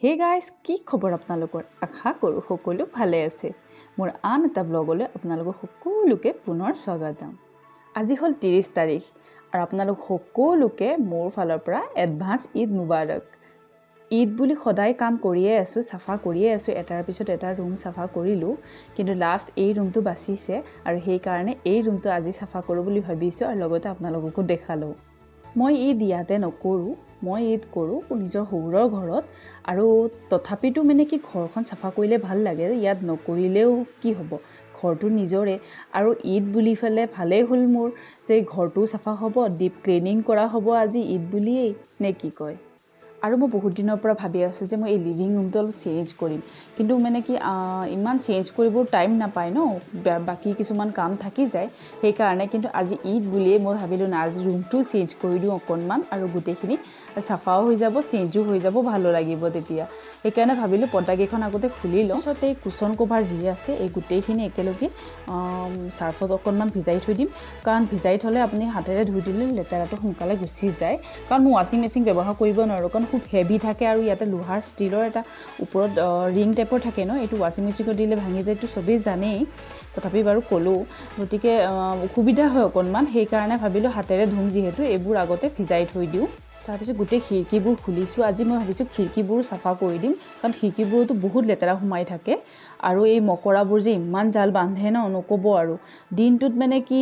Hey guys, কি খবৰ আপোনালোকৰ? আশা কৰোঁ সকলো ভালে আছে। মোৰ আন এটা ব্লগলৈ আপোনালোকৰ সকলোকে পুনৰ স্বাগতম। আজি হ'ল 30 তাৰিখ আৰু আপোনালোক সকলোকে মোৰ ফালৰ পৰা এডভান্স ঈদ মুবাৰক। ঈদ বুলি সদায় কাম কৰিয়ে আছোঁ, চাফা কৰিয়ে আছোঁ, এটাৰ পিছত এটা ৰুম চাফা কৰিলোঁ, কিন্তু লাষ্ট এই ৰুমটো বাচিছে আৰু সেইকাৰণে এই ৰুমটো আজি চাফা কৰোঁ বুলি ভাবিছোঁ আৰু লগতে আপোনালোককো দেখালোঁ। মই ঈদ ইয়াতে নকৰোঁ, মই ঈদ কৰোঁ নিজৰ শহুৰৰ ঘৰত। আৰু তথাপিতো মানে কি, ঘৰখন চাফা কৰিলে ভাল লাগে, ইয়াত নকৰিলেও কি হ'ব, ঘৰটো নিজৰে। আৰু ঈদ বুলি পেলাই ভালেই হ'ল মোৰ যে ঘৰটোও চাফা হ'ব, ডিপ ক্লিনিং কৰা হ'ব আজি ঈদ বুলিয়েই, নে কি কয়। আৰু মই বহুত দিনৰ পৰা ভাবি আছোঁ যে মই এই লিভিং ৰুমটো অলপ চেঞ্জ কৰিম, কিন্তু মানে কি, ইমান চেঞ্জ কৰিব টাইম নাপায় ন, বাকী কিছুমান কাম থাকি যায় সেইকাৰণে। কিন্তু আজি ঈদ বুলিয়েই মই ভাবিলোঁ না, আজি ৰুমটো চেঞ্জ কৰি দিওঁ অকণমান আৰু গোটেইখিনি চাফাও হৈ যাব, চেঞ্জো হৈ যাব, ভালো লাগিব তেতিয়া। সেইকাৰণে ভাবিলোঁ পৰ্দাকেইখন আগতে খুলি লওঁ। পিছত এই কুচন কভাৰ যি আছে এই গোটেইখিনি একেলগে চাৰ্ফত অকণমান ভিজাই থৈ দিম, কাৰণ ভিজাই থ'লে আপুনি হাতেৰে ধুই দিলে লেতেৰাটো সোনকালে গুচি যায়। কাৰণ মই ৱাশ্বিং মেচিন ব্যৱহাৰ কৰিব নোৱাৰোঁ, কাৰণ খুব হেভি থাকে আৰু ইয়াতে লোহাৰ ষ্টীলৰ এটা ওপৰত ৰিং টাইপৰ থাকে ন, এইটো ৱাশ্বিং মেচিনত দিলে ভাঙি যায়, এইটো চবেই জানেই, তথাপি বাৰু ক'লোঁ। গতিকে অসুবিধা হয় অকণমান, সেইকাৰণে ভাবিলোঁ হাতেৰে ধুম যিহেতু, এইবোৰ আগতে ভিজাই থৈ দিওঁ। তাৰপিছত গোটেই খিৰিকীবোৰ খুলিছোঁ। আজি মই ভাবিছোঁ খিৰিকীবোৰো চাফা কৰি দিম, কাৰণ খিৰিকীবোৰতো বহুত লেতেৰা সোমাই থাকে। আৰু এই মকৰাবোৰ যে ইমান জাল বান্ধে ন, নক'ব আৰু। দিনটোত মানে কি,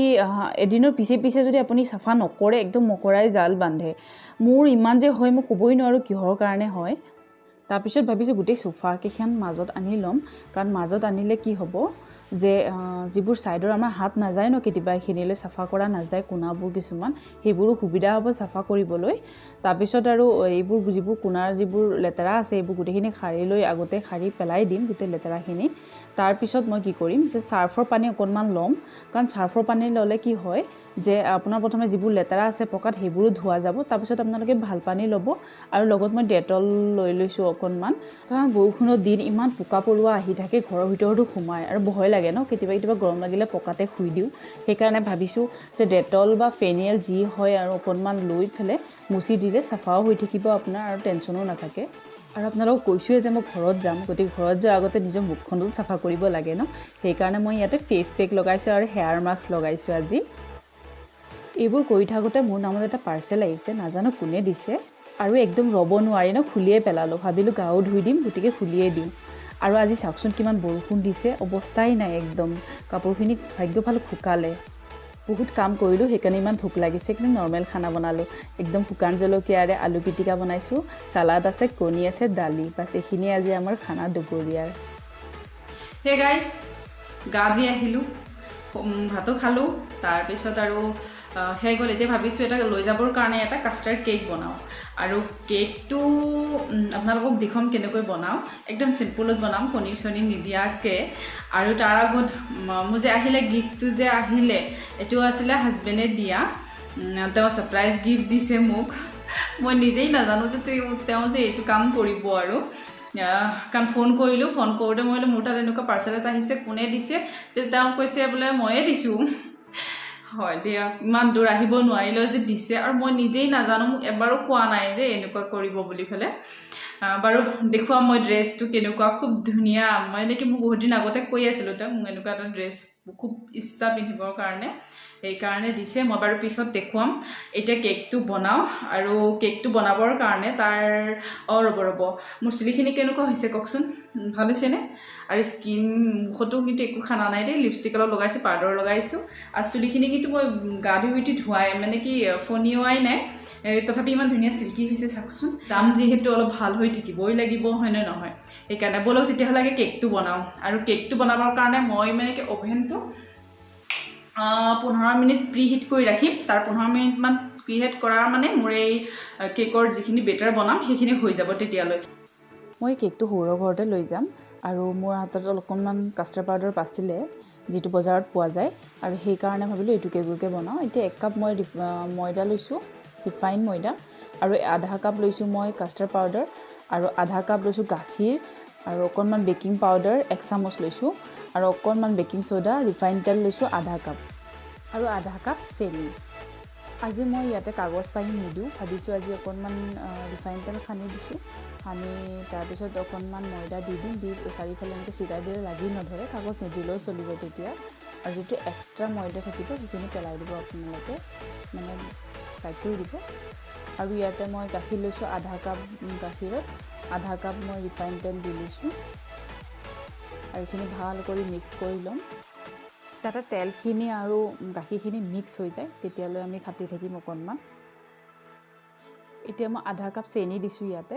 এদিনৰ পিছে পিছে যদি আপুনি চাফা নকৰে, একদম মকৰাই জাল বান্ধে। মোৰ ইমান যে হয় মই ক'বই নোৱাৰোঁ কিহৰ কাৰণে হয়। তাৰপিছত ভাবিছোঁ গোটেই চোফাকেইখন মাজত আনি ল'ম, কাৰণ মাজত আনিলে কি হ'ব যে যিবোৰ ছাইডৰ আমাৰ হাত নাযায় ন, কেতিয়াবা এইখিনিলৈ চাফা কৰা নাযায়, কোণাবোৰ কিছুমান, সেইবোৰো সুবিধা হ'ব চাফা কৰিবলৈ। তাৰপিছত আৰু এইবোৰ যিবোৰ কোণাৰ যিবোৰ লেতেৰা আছে এইবোৰ গোটেইখিনি সাৰি লৈ আগতে সাৰি পেলাই দিম গোটেই লেতেৰাখিনি। তাৰপিছত মই কি কৰিম যে চাৰ্ফৰ পানী অকণমান ল'ম, কাৰণ চাৰ্ফৰ পানী ল'লে কি হয় যে আপোনাৰ প্ৰথমে যিবোৰ লেতেৰা আছে পকাত সেইবোৰো ধোৱা যাব। তাৰপিছত আপোনালোকে ভাল পানী ল'ব আৰু লগত মই ডেটল লৈ লৈছোঁ অকণমান, কাৰণ বৰষুণৰ দিন ইমান পোকা পৰুৱা আহি থাকে, ঘৰৰ ভিতৰতো সোমায় আৰু ভয় লাগে ন, কেতিয়াবা কেতিয়াবা গৰম লাগিলে পকাতে শুই দিওঁ। সেইকাৰণে ভাবিছোঁ যে ডেটল বা ফেনিয়েল যি হয় আৰু অকণমান লৈ পেলাই মুচি দিলে চাফাও হৈ থাকিব আপোনাৰ আৰু টেনশ্যনো নাথাকে। আৰু আপোনালোকক কৈছোঁৱে যে মই ঘৰত যাম, গতিকে ঘৰত যোৱাৰ আগতে নিজৰ মুখখনো চাফা কৰিব লাগে ন, সেইকাৰণে মই ইয়াতে ফেচ পেক লগাইছোঁ আৰু হেয়াৰ মাস্ক লগাইছোঁ আজি। এইবোৰ কৰি থাকোঁতে মোৰ নামত এটা পাৰ্চেল আহিছে, নাজানো কোনে দিছে, আৰু একদম ৰ'ব নোৱাৰি ন, খুলিয়ে পেলালোঁ। ভাবিলোঁ গাও ধুই দিম, গতিকে খুলিয়ে দিওঁ। আৰু আজি চাওকচোন কিমান বৰষুণ দিছে, অৱস্থাই নাই একদম। কাপোৰখিনি ভাগ্য ভাল শুকালে। বহুত কাম কৰিলোঁ সেইকাৰণে ইমান ভোক লাগিছে, কিন্তু নৰ্মেল খানা বনালোঁ, একদম শুকান জলকীয়াৰে আলু পিটিকা বনাইছোঁ, চালাড আছে, কণী আছে, দালি, বাছ এইখিনিয়ে আজি আমাৰ খানা দুপৰীয়াৰ। হে গাইজ, গা ধুই আহিলোঁ, ভাতো খালোঁ, তাৰপিছত আৰু শেষ গ'ল। এতিয়া ভাবিছোঁ এটা লৈ যাবৰ কাৰণে এটা কাষ্টাৰ্ড কেক বনাওঁ, আৰু কেকটো আপোনালোকক দেখুৱাম কেনেকৈ বনাওঁ। একদম চিম্পুলত বনাম, কণী চণী নিদিয়াকৈ। আৰু তাৰ আগত মোৰ যে আহিলে গিফ্টটো যে আহিলে, এইটো আছিলে হাজবেণ্ডে দিয়া, তেওঁ ছাৰপ্ৰাইজ গিফ্ট দিছে মোক। মই নিজেই নাজানো যে তেওঁ যে এইটো কাম কৰিব আৰু। কাৰণ ফোন কৰিলোঁ, ফোন কৰোঁতে মই বোলো মোৰ তাত এনেকুৱা পাৰ্চেল এটা আহিছে, কোনে দিছে? তেতিয়া তেওঁ কৈছে বোলে ময়ে দিছোঁ। হয় দিয়া, ইমান দূৰ আহিব নোৱাৰিলেও যে দিছে, আৰু মই নিজেই নাজানো, মোক এবাৰো কোৱা নাই যে এনেকুৱা কৰিব বুলি পেলাই। বাৰু দেখুৱাম মই ড্ৰেছটো কেনেকুৱা, খুব ধুনীয়া। মই এনেকৈ মোক বহুত দিন আগতে কৈ আছিলোঁ তেওঁক, মোক এনেকুৱা এটা ড্ৰেছ খুব ইচ্ছা পিন্ধিবৰ কাৰণে, সেইকাৰণে দিছে। মই বাৰু পিছত দেখুৱাম। এতিয়া কেকটো বনাওঁ, আৰু কেকটো বনাবৰ কাৰণে তাৰ, অঁ ৰ'ব ৰ'ব, মোৰ চুলিখিনি কেনেকুৱা হৈছে কওকচোন, ভাল হৈছেনে? আৰু স্কিন মুখতো কিন্তু একো সানা নাই দেই, লিপষ্টিক অলপ লগাইছোঁ, পাউডাৰ লগাইছোঁ। আৰু চুলিখিনি কিন্তু মই গা ধুই উঠি ধোৱাই মানে কি ফনিওৱাই নাই, তথাপি ইমান ধুনীয়া চিল্কি হৈছে চাওকচোন। দাম যিহেতু অলপ ভাল হৈ থাকিবই লাগিব, হয়নে নহয়? সেইকাৰণে ব'লক তেতিয়াহ'লে আগে কেকটো বনাওঁ। আৰু কেকটো বনাবৰ কাৰণে মই মানে কি অ'ভেনটো 15 মিনিট প্ৰি হিট কৰি ৰাখিম। তাৰ 15 মিনিটমান প্ৰি হিট কৰাৰ মানে মোৰ এই কেকৰ যিখিনি বেটাৰ বনাম সেইখিনি হৈ যাব তেতিয়ালৈ। মই কেকটো শহুৰৰ ঘৰতে লৈ যাম, আৰু মোৰ হাতত অকণমান কাষ্টাৰ্ড পাউডাৰ বাছিলে, যিটো বজাৰত পোৱা যায়, আৰু সেইকাৰণে ভাবিলোঁ এইটো কেককে বনাওঁ। এতিয়া 1 কাপ মই ময়দা লৈছোঁ, ৰিফাইন ময়দা, আৰু আধা কাপ লৈছোঁ মই কাষ্টাৰ্ড পাউডাৰ, আৰু আধা কাপ লৈছোঁ গাখীৰ, আৰু অকণমান বেকিং পাউডাৰ 1 চামুচ লৈছোঁ, আৰু অকণমান বেকিং চ'ডা, ৰিফাইন তেল লৈছোঁ আধা কাপ, আৰু আধা কাপ চেনি। আজি মই ইয়াতে কাগজ পাৰি নিদিওঁ, ভাবিছোঁ আজি অকণমান ৰিফাইন তেল সানি দিছোঁ, সানি তাৰপিছত অকণমান ময়দা দি দিম, দি চাৰিওফালে এনেকৈ ছিটাই দিলে লাগি নধৰে, কাগজ নিদিলেও চলি যায় তেতিয়া। আৰু যিটো এক্সট্ৰা ময়দা থাকিব সেইখিনি পেলাই দিব আপোনালোকে, মানে ছাইড কৰি দিব। আৰু ইয়াতে মই গাখীৰ লৈছোঁ, আধা কাপ গাখীৰত আধা কাপ মই ৰিফাইন তেল দি লৈছোঁ। আৰু এইখিনি ভাল কৰি মিক্স কৰি ল'ম যাতে তেলখিনি আৰু গাখীৰখিনি মিক্স হৈ যায়, তেতিয়ালৈ আমি খাটি থাকিম অকণমান। এতিয়া মই আধা কাপ চেনি দিছোঁ ইয়াতে।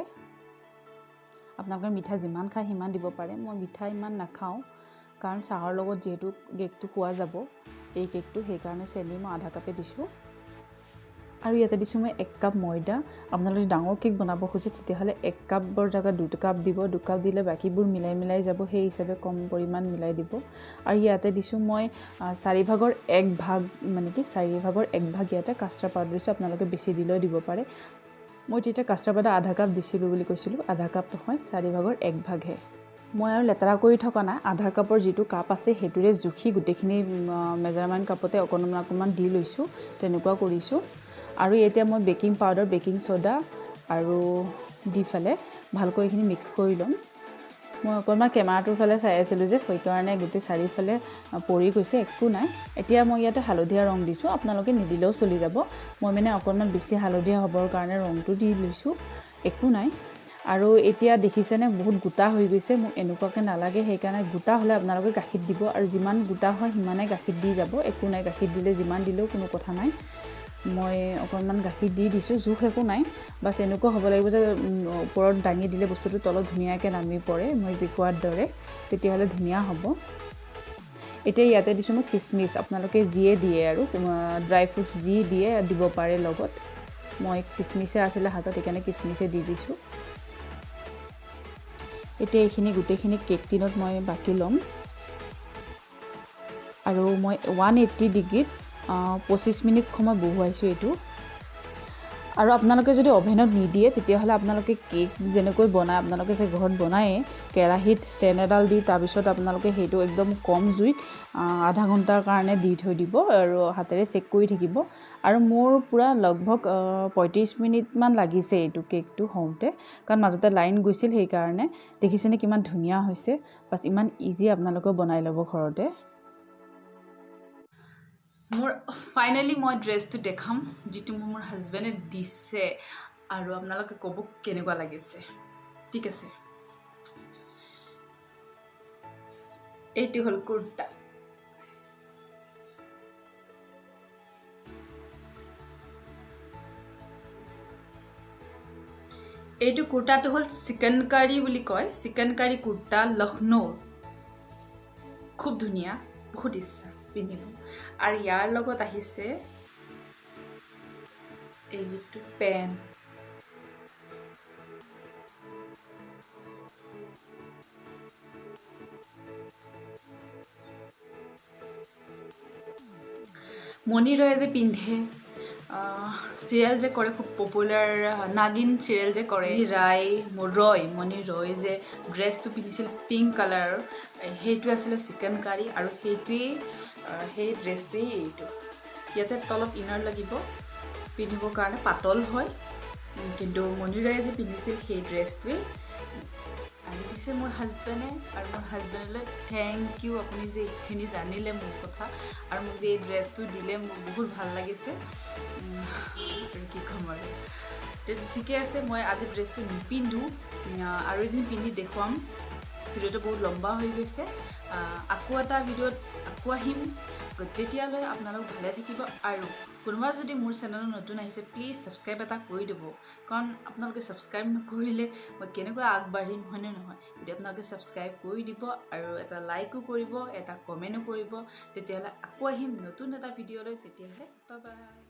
আপোনালোকে মিঠা যিমান খায় সিমান দিব পাৰে, মই মিঠা ইমান নাখাওঁ কাৰণ চাহৰ লগত যিহেতু কেকটো খোৱা যাব এই কেকটো, সেইকাৰণে চেনি মই আধা কাপে দিছোঁ। আৰু ইয়াতে দিছোঁ মই 1 কাপ ময়দা। আপোনালোকে যদি ডাঙৰ কেক বনাব খোজে তেতিয়াহ'লে 1 কাপৰ জেগাত 2 কাপ দিব, 2 কাপ দিলে বাকীবোৰ মিলাই মিলাই যাব, সেই হিচাপে কম পৰিমাণ মিলাই দিব। আৰু ইয়াতে দিছোঁ মই 4 ভাগৰ 1 ভাগ, মানে কি 4 ভাগৰ 1 ভাগ ইয়াতে কাষ্টাৰ্ড পাউডাৰ দিছোঁ, আপোনালোকে বেছি দিলেও দিব পাৰে। মই তেতিয়া কাষ্টাৰ্ড পাউডাৰ আধা কাপ দিছিলোঁ বুলি কৈছিলোঁ, আধা কাপ নহয় 4 ভাগৰ 1 ভাগহে। মই আৰু লেতেৰা কৰি থকা নাই, আধা কাপৰ যিটো কাপ আছে সেইটোৰে জুখি গোটেইখিনি মেজাৰমেণ্ট কাপতে অকণমান অকণমান দি লৈছোঁ, তেনেকুৱা কৰিছোঁ। আৰু এতিয়া মই বেকিং পাউডাৰ, বেকিং চ'ডা আৰু দি পেলাই ভালকৈ এইখিনি মিক্স কৰি ল'ম। মই অকণমান কেমেৰাটোৰ ফালে চাই আছিলোঁ যে, সেইকাৰণে গোটেই চাৰিওফালে পৰি গৈছে, একো নাই। এতিয়া মই ইয়াতে হালধীয়া ৰং দিছোঁ, আপোনালোকে নিদিলেও চলি যাব। মই মানে অকণমান বেছি হালধীয়া হ'বৰ কাৰণে ৰংটো দি লৈছোঁ, একো নাই। আৰু এতিয়া দেখিছেনে বহুত গোটা হৈ গৈছে, মোক এনেকুৱাকৈ নালাগে, সেইকাৰণে গোটা হ'লে আপোনালোকে গাখীৰ দিব, আৰু যিমান গোটা হয় সিমানে গাখীৰ দি যাব, একো নাই। গাখীৰ দিলে যিমান দিলেও কোনো কথা নাই। মই অকণমান গাখীৰ দি দিছোঁ, জোখ একো নাই, বাছ এনেকুৱা হ'ব লাগিব যে ওপৰত দাঙি দিলে বস্তুটো তলত ধুনীয়াকৈ নামি পৰে, মই দেখুওৱাৰ দৰে, তেতিয়াহ'লে ধুনীয়া হ'ব। এতিয়া ইয়াতে দিছোঁ মই কিচমিচ, আপোনালোকে যিয়ে দিয়ে আৰু ড্ৰাই ফ্ৰুটছ যি দিয়ে দিব পাৰে লগত। মই কিচমিচে আছিলে হাতত, সেইকাৰণে কিচমিচে দি দিছোঁ। এতিয়া এইখিনি গোটেইখিনি কেক টিনত মই বাকি ল'ম। আৰু মই 180 ডিগ্ৰীত 25 মিনিট সময় বহুৱাইছোঁ এইটো। আৰু আপোনালোকে যদি অভেনত নিদিয়ে তেতিয়াহ'লে আপোনালোকে কেক যেনেকৈ বনায়, আপোনালোকে চাগে ঘৰত বনায়ে, কেৰাহীত ষ্টেণ্ড এডাল দি তাৰপিছত আপোনালোকে সেইটো একদম কম জুইত আধা ঘণ্টাৰ কাৰণে দি থৈ দিব আৰু হাতেৰে চেক কৰি থাকিব। আৰু মোৰ পূৰা লগভগ 35 মিনিটমান লাগিছে এইটো কেকটো হওঁতে, কাৰণ মাজতে লাইন গৈছিল সেইকাৰণে। দেখিছেনে কিমান ধুনীয়া হৈছে, বাছ ইমান ইজি আপোনালোকেও বনাই ল'ব ঘৰতে। মোৰ ফাইনেলি মই ড্ৰেছটো দেখাম যিটো মোৰ হাজবেণ্ডে দিছে, আৰু আপোনালোকে ক'ব কেনেকুৱা লাগিছে। ঠিক আছে, এইটো হ'ল কুৰ্তা। এইটো কুৰ্তাটো হ'ল চিকেন কাৰী বুলি কয়, চিকেন কাৰী কুৰ্তা, লক্ষ্ণৌৰ, খুব ধুনীয়া, বহুত ইচ্ছা পিন্ধিব। আৰু ইয়াৰ লগত আহিছে এইটো পেণ্ট। মণি ৰয়ে যে পিন্ধে, চিৰিয়েল যে কৰে, খুব পপুলাৰ নাগিন চিৰিয়েল যে কৰে, ৰায় ৰয়, মণি ৰয় যে ড্ৰেছটো পিন্ধিছিল পিংক কালাৰৰ, সেইটো আছিলে চিকেন কাৰী, আৰু সেই ড্ৰেছটোৱেই এইটো। ইয়াতে তলত ইনাৰ লাগিব পিন্ধিবৰ কাৰণে, পাতল হয়, কিন্তু মণি ৰয়ে যে পিন্ধিছিল সেই ড্ৰেছটোৱেই আনি দিছে মোৰ হাজবেণ্ডে। আৰু মোৰ হাজবেণ্ডলৈ thank U, আপুনি যে এইখিনি জানিলে মোৰ কথা আৰু মোক যে এই ড্ৰেছটো দিলে, মোৰ বহুত ভাল লাগিছে। আৰু কি ক'ম আৰু, ঠিকে আছে, মই আজি ড্ৰেছটো নিপিন্ধোঁ, আৰু এদিন পিন্ধি দেখুৱাম। ভিডিঅ'টো বহুত লম্বা হৈ গৈছে, আকৌ এটা ভিডিঅ'ত আকৌ আহিম। তেতিয়ালৈ আপোনালোক ভালে থাকিব। আৰু কোনোবা যদি মোৰ চেনেলত নতুন আহিছে প্লিজ ছাবস্ক্ৰাইব এটা কৰি দিব, কাৰণ আপোনালোকে ছাবস্ক্ৰাইব নকৰিলে মই কেনেকৈ আগবাঢ়িম, হয়নে নহয়? যদি আপোনালোকে ছাবস্ক্ৰাইব কৰি দিব আৰু এটা লাইকো কৰিব, এটা কমেণ্টো কৰিব, তেতিয়াহ'লে আকৌ আহিম নতুন এটা ভিডিঅ'লৈ। তেতিয়াহ'লে বাই বাই।